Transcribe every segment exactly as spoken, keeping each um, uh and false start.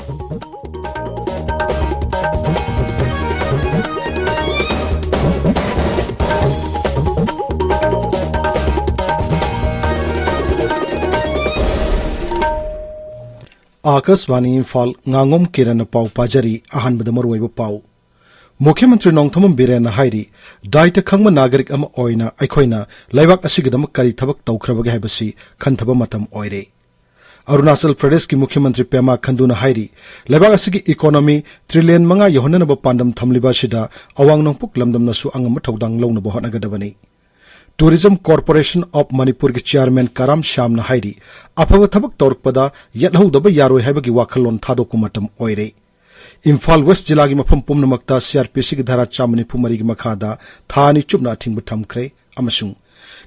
ꯑꯥꯀꯥꯁꯕꯥꯅꯤ ꯏꯝꯐꯥꯜ, ꯉꯥꯉꯣꯝ ꯀꯤꯔꯟꯅ ꯄꯥꯎ ꯄꯥꯖꯔꯤ꯫ ꯑꯍꯥꯟꯕꯗ ꯃꯔꯨꯑꯣꯏꯕ ꯄꯥꯎ꯫ ꯃꯨꯈ꯭ꯌ ꯃꯟꯇ꯭ꯔꯤ ꯅꯣꯡꯊꯣꯝꯕꯝ ꯕꯤꯔꯦꯟꯅ ꯍꯥꯏꯔꯤ, ꯗꯥꯏꯇ ꯈꯪꯕ ꯅꯥꯒꯔꯤꯛ ꯑꯃ ꯑꯣꯏꯅ ꯑꯩꯈꯣꯏꯅ ꯂꯩꯕꯥꯛ ꯑꯁꯤꯒꯤꯗꯃꯛ ꯀꯔꯤ ꯊꯕꯛ ꯇꯧꯈ꯭ꯔꯕꯒꯦ ꯍꯥꯏꯕꯁꯤ ꯈꯟꯊꯕ ꯃꯇꯝ ꯑꯣꯏꯔꯦ꯫ ꯑꯔꯨꯅꯥꯆꯜ ꯄ꯭ꯔꯗꯦꯁꯀꯤ ꯃꯨꯈ꯭ꯌ ꯃꯟꯇ꯭ꯔꯤ ꯄꯦꯃꯥ ꯈꯟꯗꯨꯅ ꯍꯥꯏꯔꯤ, ꯂꯩꯕꯥꯛ ꯑꯁꯤꯒꯤ ꯏꯀꯣꯅꯣꯃꯤ ꯇ꯭ꯔꯤꯂꯤꯌꯟ ꯃꯉꯥ ꯌꯧꯍꯟꯅꯅꯕ ꯄꯥꯟꯗꯝ ꯊꯝꯂꯤꯕ ꯑꯁꯤꯗ ꯑꯋꯥꯡ ꯅꯣꯡꯄꯣꯛ ꯂꯝꯗꯝꯅꯁꯨ ꯑꯉꯝꯕ ꯊꯧꯗꯥꯡ ꯂꯧꯅꯕ ꯍꯣꯠꯅꯒꯗꯕꯅꯤ꯫ Tourism Corporation of ꯃꯅꯤꯄꯨꯔꯒꯤ ꯆꯤꯌꯥꯔꯃꯦꯟ ꯀꯔꯥꯝ ꯁ꯭ꯌꯥꯝꯅ ꯍꯥꯏꯔꯤ, ꯑꯐꯕ ꯊꯕꯛ ꯇꯧꯔꯛꯄꯗ ꯌꯦꯠꯍꯧꯗꯕ ꯌꯥꯔꯣꯏ ꯍꯥꯏꯕꯒꯤ ꯋꯥꯈꯜꯂꯣꯟ ꯊꯥꯗꯣꯛꯄ ꯃꯇꯝ ꯑꯣꯏꯔꯦ꯫ ꯏꯝꯐꯥꯜ ꯋꯦꯁ ꯖꯤꯂꯥꯒꯤ ꯃꯐꯝ ꯄꯨꯝꯅꯃꯛꯇ ꯁꯤ ꯑꯥꯔ ꯄꯤ ꯁꯤꯒꯤ ꯙꯥꯔꯥ ꯆꯥꯝꯃ ꯅꯤꯐꯨ ꯃꯔꯤꯒꯤ ꯃꯈꯥꯗ ꯊꯥ ꯑꯅꯤ ꯆꯨꯞꯅ ꯑꯊꯤꯡꯕ ꯊꯝꯈ꯭ꯔꯦ꯫ ꯑꯃꯁꯨꯡ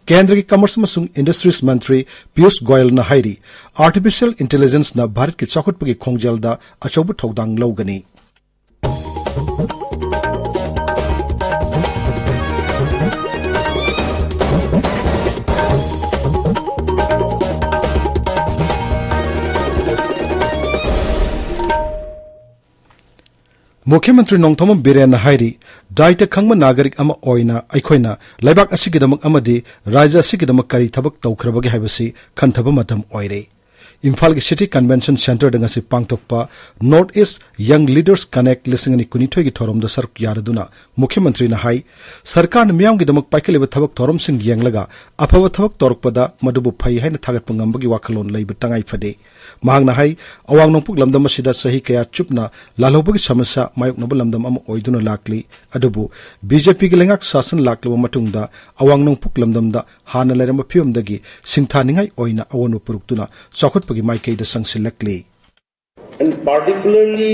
ꯀꯦꯟꯗ꯭ꯔꯒꯤ ꯀꯃꯔꯁ ꯑꯃꯁꯨꯡ ꯏꯟꯗꯁꯇ꯭ꯔꯤꯁ ꯃꯟꯇ꯭ꯔꯤ ꯄꯤꯌꯨꯁ ꯒꯣꯌꯜꯅ ꯍꯥꯏꯔꯤ, ꯑꯥꯔꯇꯤꯐꯤꯁꯤꯌꯦꯜ ꯏꯟꯇꯦꯂꯤꯖꯦꯟꯁꯅ ꯚꯥꯔꯠꯀꯤ ꯆꯥꯎꯈꯠꯄꯒꯤ ꯈꯣꯡꯖꯦꯜꯗ ꯑꯆꯧꯕ ꯊꯧꯗꯥꯡ ꯂꯧꯒꯅꯤ꯫ ꯃꯨꯈ꯭ꯌ ꯃꯟꯇ꯭ꯔꯤ ꯅꯣꯡꯊꯣꯝꯕꯝ ꯕꯤꯔꯦꯟꯅ ꯍꯥꯏꯔꯤ, ꯗꯥꯏꯇ ꯈꯪꯕ ꯅꯥꯒꯔꯤꯛ ꯑꯃ ꯑꯣꯏꯅ ꯑꯩꯈꯣꯏꯅ ꯂꯩꯕꯥꯛ ꯑꯁꯤꯒꯤꯗꯃꯛ ꯑꯃꯗꯤ ꯔꯥꯖ꯭ꯌ ꯑꯁꯤꯒꯤꯗꯃꯛ ꯀꯔꯤ ꯊꯕꯛ ꯇꯧꯈ꯭ꯔꯕꯒꯦ ꯍꯥꯏꯕꯁꯤ ꯈꯟꯊꯕ ꯃꯇꯝ ꯑꯣꯏꯔꯦ꯫ ꯏꯝꯐꯥꯜꯒꯤ ꯁꯤꯇꯤ ꯀꯟꯚꯦꯟꯁꯟ ꯁꯦꯟꯇꯔꯗ ꯉꯁꯤ ꯄꯥꯡꯊꯣꯛꯄ North East Young Leaders Connect ꯂꯤꯁꯤꯡ ꯑꯅꯤ ꯀꯨꯟꯅꯤꯊꯣꯏꯒꯤ ꯊꯧꯔꯝꯗ ꯁꯔꯨꯛ ꯌꯥꯔꯗꯨꯅ ꯃꯨꯈ꯭ꯌ ꯃꯟꯇ꯭ꯔꯤꯅ ꯍꯥꯏ, ꯁꯔꯀꯥꯔꯅ ꯃꯤꯌꯥꯝꯒꯤꯗꯃꯛ ꯄꯥꯏꯈꯠꯂꯤꯕ ꯊꯕꯛ ꯊꯧꯔꯝꯁꯤꯡ ꯌꯦꯡꯂꯒ ꯑꯐꯕ ꯊꯕꯛ ꯇꯧꯔꯛꯄꯗ ꯃꯗꯨꯕꯨ ꯐꯩ ꯍꯥꯏꯅ ꯊꯥꯒꯠꯄ ꯉꯝꯕꯒꯤ ꯋꯥꯈꯜꯂꯣꯟ ꯂꯩꯕ ꯇꯉꯥꯏ ꯐꯗꯦ꯫ ꯃꯍꯥꯛꯅ ꯍꯥꯏ, ꯑꯋꯥꯡ ꯅꯣꯡꯄꯣꯛ ꯂꯝꯗꯝ ꯑꯁꯤꯗ ꯆꯍꯤ ꯀꯌꯥ ꯆꯨꯞꯅ ꯂꯥꯜꯍꯧꯕꯒꯤ ꯁꯃꯁ꯭ꯌꯥ ꯃꯥꯌꯣꯛꯅꯕ ꯂꯝꯗꯝ ꯑꯃ ꯑꯣꯏꯗꯨꯅ ꯂꯥꯛꯂꯤ꯫ ꯑꯗꯨꯕꯨ ꯕꯤ ꯖꯦ ꯄꯤꯒꯤ ꯂꯩꯉꯥꯛ ꯁꯥꯁꯟ ꯂꯥꯛꯂꯕ ꯃꯇꯨꯡꯗ ꯑꯋꯥꯡ ꯅꯣꯡꯄꯣꯛ ꯂꯝꯗꯝꯗ ꯍꯥꯟꯅ ꯂꯩꯔꯝꯕ ꯐꯤꯕꯝꯗꯒꯤ ꯁꯤꯡꯊꯥꯅꯤꯡꯉꯥꯏ ꯑꯣꯏꯅ ꯑꯑꯣꯟꯕ ꯄꯨꯔꯛꯇꯨꯅ ꯆꯥꯎꯈꯠꯄꯒꯤ ꯃꯥꯏꯀꯩꯗ ꯆꯪꯁꯤꯜꯂꯛꯂꯤ꯫ And particularly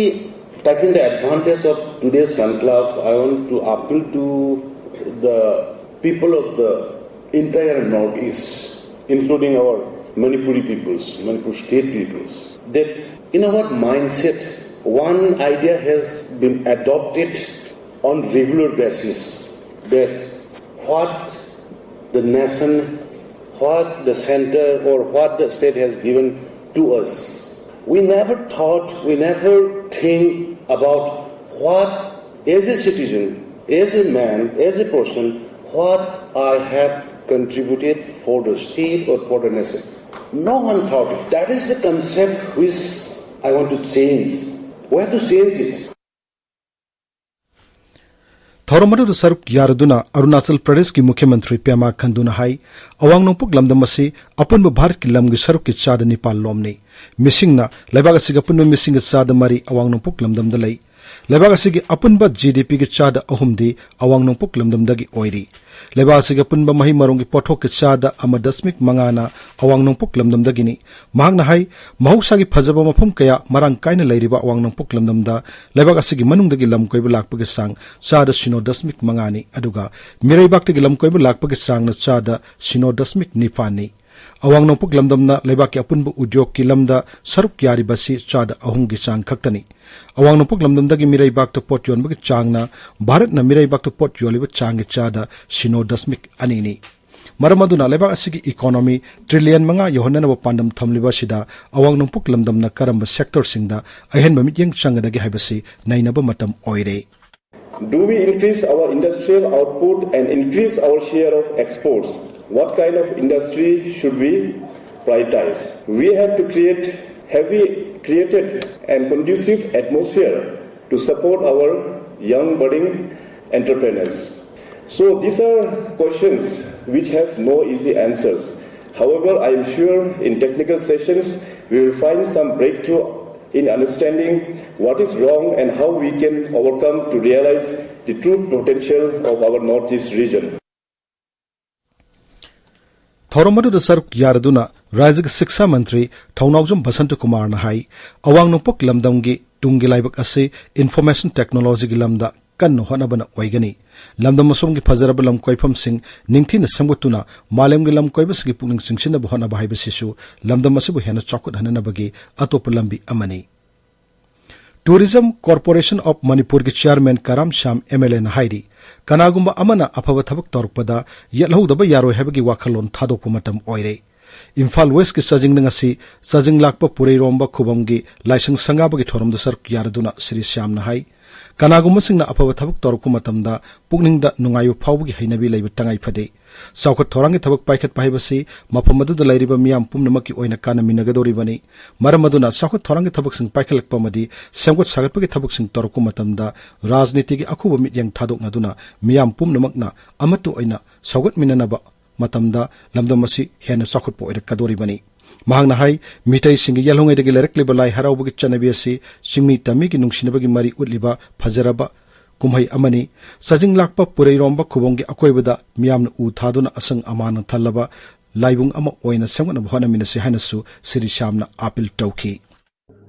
taking the advantage of today's conclave, I want to appeal to the people of the entire Northeast, including our Manipuri peoples, Manipur state peoples, that in our mindset, one idea has been adopted on regular basis, that what the nation, what the center or what the state has given to us, We never thought, we never think about what, as a citizen, as a man, as a person, what I have contributed for the state or for the nation. No one thought it. That is the concept which I want to change. We have to change it. ꯊꯧꯔꯝ ꯑꯗꯨꯗ ꯁꯔꯨꯛ ꯌꯥꯔꯗꯨꯅ ꯑꯔꯨꯅꯥꯆꯜ ꯄ꯭ꯔꯗꯦꯁꯀꯤ ꯃꯨꯈ꯭ꯌ ꯃꯟꯇ꯭ꯔꯤ ꯄꯦꯃꯥ ꯈꯟꯗꯨꯅ ꯍꯥꯏ, ꯑꯋꯥꯡ ꯅꯣꯡꯄꯣꯛ ꯂꯝꯗꯝ ꯑꯁꯤ ꯑꯄꯨꯟꯕ ꯚꯥꯔꯠꯀꯤ ꯂꯝꯒꯤ ꯁꯔꯨꯛꯀꯤ ꯆꯥꯗ ꯅꯤꯄꯥꯜ ꯂꯣꯝꯅꯤ꯫ ꯃꯤꯁꯤꯡꯅ ꯂꯩꯕꯥꯛ ꯑꯁꯤꯒꯤ ꯑꯄꯨꯟꯕ ꯃꯤꯁꯤꯡꯒꯤ ꯆꯥꯗ ꯃꯔꯤ ꯑꯋꯥꯡ ꯅꯣꯡꯄꯣꯛ ꯂꯝꯗꯝꯗ ꯂꯩ꯫ ꯂꯩꯕꯥꯛ ꯑꯁꯤꯒꯤ ꯑꯄꯨꯟꯕ ꯖꯤ ꯗꯤ ꯄꯤꯒꯤ ꯆꯥꯗ ꯑꯍꯨꯝꯗꯤ ꯑꯋꯥꯡ ꯅꯣꯡꯄꯣꯛ ꯂꯝꯗꯝꯗꯒꯤ ꯑꯣꯏꯔꯤ꯫ ꯂꯩꯕꯥꯛ ꯑꯁꯤꯒꯤ ꯑꯄꯨꯟꯕ ꯃꯍꯩ ꯃꯔꯣꯡꯒꯤ ꯄꯣꯠꯊꯣꯛꯀꯤ ꯆꯥꯗ ꯑꯃ ꯗꯁꯃꯤꯛ ꯃꯉꯥꯅ ꯑꯋꯥꯡ ꯅꯣꯡꯄꯣꯛ ꯂꯝꯗꯝꯗꯒꯤꯅꯤ꯫ ꯃꯍꯥꯛꯅ ꯍꯥꯏ, ꯃꯍꯧꯁꯥꯒꯤ ꯐꯖꯕ ꯃꯐꯝ ꯀꯌꯥ ꯃꯔꯥꯡ ꯀꯥꯏꯅ ꯂꯩꯔꯤꯕ ꯑꯋꯥꯡ ꯅꯣꯡꯄꯣꯛ ꯂꯝꯗꯝꯗ ꯂꯩꯕꯥꯛ ꯑꯁꯤꯒꯤ ꯃꯅꯨꯡꯗꯒꯤ ꯂꯝ ꯀꯣꯏꯕ ꯂꯥꯛꯄꯒꯤ ꯆꯥꯡ ꯆꯥꯗ ꯁꯤꯅꯣ ꯗꯁꯃꯤꯛ ꯃꯉꯥꯅꯤ, ꯑꯗꯨꯒ ꯃꯤꯔꯩꯕꯥꯛꯇꯒꯤ ꯂꯝ ꯀꯣꯏꯕ ꯂꯥꯛꯄꯒꯤ ꯆꯥꯡꯅ ꯆꯥꯗ ꯁꯤꯅꯣ ꯗꯁꯃꯤꯛ ꯅꯤꯄꯥꯟꯅꯤ꯫ ꯑꯋꯥꯡ ꯅꯣꯡꯄꯣꯛ ꯂꯝꯗꯝꯅ ꯂꯩꯕꯥꯛꯀꯤ ꯑꯄꯨꯟꯕ ꯎꯗ꯭ꯌꯣꯒꯀꯤ ꯂꯝꯗ ꯁꯔꯨꯛ ꯌꯥꯔꯤꯕꯁꯤ ꯆꯥꯗ ꯑꯍꯨꯝꯒꯤ ꯆꯥꯡ ꯈꯛꯇꯅꯤ꯫ ꯑꯋꯥꯡ ꯅꯣꯡꯄꯣꯛ ꯂꯝꯗꯝꯗꯒꯤ ꯃꯤꯔꯩꯕꯥꯛꯇ ꯄꯣꯠ ꯌꯣꯟꯕꯒꯤ ꯆꯥꯡꯅ ꯚꯥꯔꯠꯅ ꯃꯤꯔꯩꯕꯥꯛꯇ ꯄꯣꯠ ꯌꯣꯜꯂꯤꯕ ꯆꯥꯡꯒꯤ ꯆꯥꯗ ꯁꯤꯅꯣ ꯗꯁꯃꯤꯛ ꯑꯅꯤꯅꯤ꯫ ꯃꯔꯝ ꯑꯗꯨꯅ ꯂꯩꯕꯥꯛ ꯑꯁꯤꯒꯤ ꯏꯀꯣꯅꯣꯃꯤ ꯇ꯭ꯔꯤꯂꯤꯌꯟ ꯃꯉꯥ ꯌꯧꯍꯟꯅꯅꯕ ꯄꯥꯟꯗꯝ ꯊꯝꯂꯤꯕ ꯑꯁꯤꯗ ꯑꯋꯥꯡ ꯅꯣꯡꯄꯣꯛ ꯂꯝꯗꯝꯅ ꯀꯔꯝꯕ ꯁꯦꯛꯇꯔꯁꯤꯡꯗ ꯑꯍꯦꯟꯕ ꯃꯤꯠꯌꯦꯡ ꯆꯪꯒꯗꯒꯦ ꯍꯥꯏꯕꯁꯤ ꯅꯩꯅꯕ ꯃꯇꯝ ꯑꯣꯏꯔꯦ꯫ Do we increase our industrial output and increase our share of exports? What kind of industry should we prioritize? We have to create, have we created an conducive atmosphere to support our young budding entrepreneurs? So these are questions which have no easy answers. However, I am sure in technical sessions we will find some breakthrough in understanding what is wrong and how we can overcome to realize the true potential of our Northeast region. ꯊꯧꯔꯝ ꯑꯗꯨꯗ ꯁꯔꯨꯛ ꯌꯥꯔꯗꯨꯅ ꯔꯥꯖ꯭ꯌꯒꯤ ꯁꯤꯛꯁꯥ ꯃꯟꯇ꯭ꯔꯤ ꯊꯧꯅꯥꯎꯖꯝ ꯕꯁꯟꯇ ꯀꯨꯃꯥꯔꯅ ꯍꯥꯏ, ꯑꯋꯥꯡ ꯅꯣꯡꯄꯣꯛ ꯂꯝꯗꯝꯒꯤ ꯇꯨꯡꯒꯤ ꯂꯥꯏꯕꯛ ꯑꯁꯤ ꯏꯟꯐꯣꯔꯃꯦꯁꯟ ꯇꯦꯛꯅꯣꯂꯣꯖꯤꯒꯤ ꯂꯝꯗ ꯀꯟꯅ ꯍꯣꯠꯅꯕꯅ ꯑꯣꯏꯒꯅꯤ꯫ ꯂꯝꯗꯝ ꯑꯁꯣꯝꯒꯤ ꯐꯖꯔꯕ ꯂꯝ ꯀꯣꯏꯐꯝꯁꯤꯡ ꯅꯤꯡꯊꯤꯅ ꯁꯦꯝꯒꯠꯇꯨꯅ ꯃꯥꯂꯦꯝꯒꯤ ꯂꯝ ꯀꯣꯏꯕꯁꯤꯡꯒꯤ ꯄꯨꯛꯅꯤꯡ ꯆꯤꯡꯁꯤꯟꯅꯕ ꯍꯣꯠꯅꯕ ꯍꯥꯏꯕꯁꯤꯁꯨ ꯂꯝꯗꯝ ꯑꯁꯤꯕꯨ ꯍꯦꯟꯅ ꯆꯥꯎꯈꯠꯍꯟꯅꯕꯒꯤ ꯑꯇꯣꯞꯄ ꯂꯝꯕꯤ ꯑꯃꯅꯤ꯫ Tourism Corporation of Manipurꯒꯤ chairman Karam Shyam M L ꯑꯦꯅ ꯍꯥꯏꯔꯤ, ꯀꯅꯥꯒꯨꯝꯕ ꯑꯃꯅ ꯑꯐꯕ ꯊꯕꯛ ꯇꯧꯔꯛꯄꯗ ꯌꯦꯠꯍꯧꯗꯕ ꯌꯥꯔꯣꯏ ꯍꯥꯏꯕꯒꯤ ꯋꯥꯈꯜꯂꯣꯟ ꯊꯥꯗꯣꯛꯄ ꯃꯇꯝ ꯑꯣꯏꯔꯦ꯫ ꯏꯝꯐꯥꯜ ꯋꯦꯁꯀꯤ ꯆꯥꯖꯤꯡꯗ ꯉꯁꯤ ꯆꯥꯖꯤꯡ ꯂꯥꯛꯄ ꯄꯨꯔꯩꯔꯣꯝꯕ ꯈꯨꯕꯝꯒꯤ ꯂꯥꯏꯁꯪ ꯁꯪꯒꯥꯕꯒꯤ ꯊꯧꯔꯝꯗ ꯁꯔꯨꯛ ꯌꯥꯔꯗꯨꯅ ꯁ꯭ꯔꯤ ꯁ꯭ꯌꯥꯝꯅ ꯍꯥꯏ, ꯀꯅꯥꯒꯨꯝꯕꯁꯤꯡꯅ ꯑꯐꯕ ꯊꯕꯛ ꯇꯧꯔꯛꯄ ꯃꯇꯝꯗ ꯄꯨꯛꯅꯤꯡꯗ ꯅꯨꯡꯉꯥꯏꯕ ꯐꯥꯎꯕꯒꯤ ꯍꯩꯅꯕꯤ ꯂꯩꯕ ꯇꯉꯥꯏ ꯐꯗꯦ꯫ ꯆꯥꯎꯈꯠ ꯊꯧꯔꯥꯡꯒꯤ ꯊꯕꯛ ꯄꯥꯏꯈꯠꯄ ꯍꯥꯏꯕꯁꯤ ꯃꯐꯝ ꯑꯗꯨꯗ ꯂꯩꯔꯤꯕ ꯃꯤꯌꯥꯝ ꯄꯨꯝꯅꯃꯛꯀꯤ ꯑꯣꯏꯅ ꯀꯥꯟꯅꯃꯤꯟꯅꯒꯗꯧꯔꯤꯕꯅꯤ꯫ ꯃꯔꯝ ꯑꯗꯨꯅ ꯆꯥꯎꯈꯠ ꯊꯧꯔꯥꯡꯒꯤ ꯊꯕꯛꯁꯤꯡ ꯄꯥꯏꯈꯠꯂꯛꯄ ꯑꯃꯗꯤ ꯁꯦꯝꯒꯠ ꯁꯥꯒꯠꯄꯒꯤ ꯊꯕꯛꯁꯤꯡ ꯇꯧꯔꯛꯄ ꯃꯇꯝꯗ ꯔꯥꯖꯅꯤꯇꯤꯒꯤ ꯑꯈꯨꯕ ꯃꯤꯠꯌꯦꯡ ꯊꯥꯗꯣꯛꯅꯗꯨꯅ ꯃꯤꯌꯥꯝ ꯄꯨꯝꯅꯃꯛꯅ ꯑꯃꯠꯇ ꯑꯣꯏꯅ ꯁꯧꯒꯠꯃꯤꯟꯅꯅꯕ ꯃꯇꯝꯗ ꯂꯝꯗꯝ ꯑꯁꯤ ꯍꯦꯟꯅ ꯆꯥꯎꯈꯠꯄ ꯑꯣꯏꯔꯛꯀꯗꯧꯔꯤꯕꯅꯤ꯫ ꯃꯍꯥꯛꯅ ꯍꯥꯏ, ꯃꯤꯇꯩꯁꯤꯡꯒꯤ ꯌꯦꯜꯍꯧꯉꯩꯗꯒꯤ ꯂꯩꯔꯛꯂꯤꯕ ꯂꯥꯏ ꯍꯔꯥꯎꯕꯒꯤ ꯆꯠꯅꯕꯤ ꯑꯁꯤ ꯆꯤꯡꯃꯤ ꯇꯝꯃꯤꯒꯤ ꯅꯨꯡꯁꯤꯅꯕꯒꯤ ꯃꯔꯤ ꯎꯠꯂꯤꯕ ꯐꯖꯔꯕ ꯀꯨꯝꯍꯩ ꯑꯃꯅꯤ꯫ ꯆꯥꯖꯤꯡ ꯂꯥꯛꯄ ꯄꯨꯔꯩꯔꯣꯝꯕ ꯈꯨꯕꯝꯒꯤ ꯑꯀꯣꯏꯕꯗ ꯃꯤꯌꯥꯝꯅ ꯎ ꯊꯥꯗꯨꯅ ꯑꯁꯪ ꯑꯃꯥꯟꯅ ꯊꯜꯂꯕ ꯂꯥꯏꯕꯨꯡ ꯑꯃ ꯑꯣꯏꯅ ꯁꯦꯝꯒꯠꯅꯕ ꯍꯣꯠꯅꯃꯤꯟꯅꯁꯤ ꯍꯥꯏꯅꯁꯨ ꯁ꯭ꯔꯤ ꯁ꯭ꯌꯥꯝꯅ ꯑꯥꯄꯤꯜ ꯇꯧꯈꯤ꯫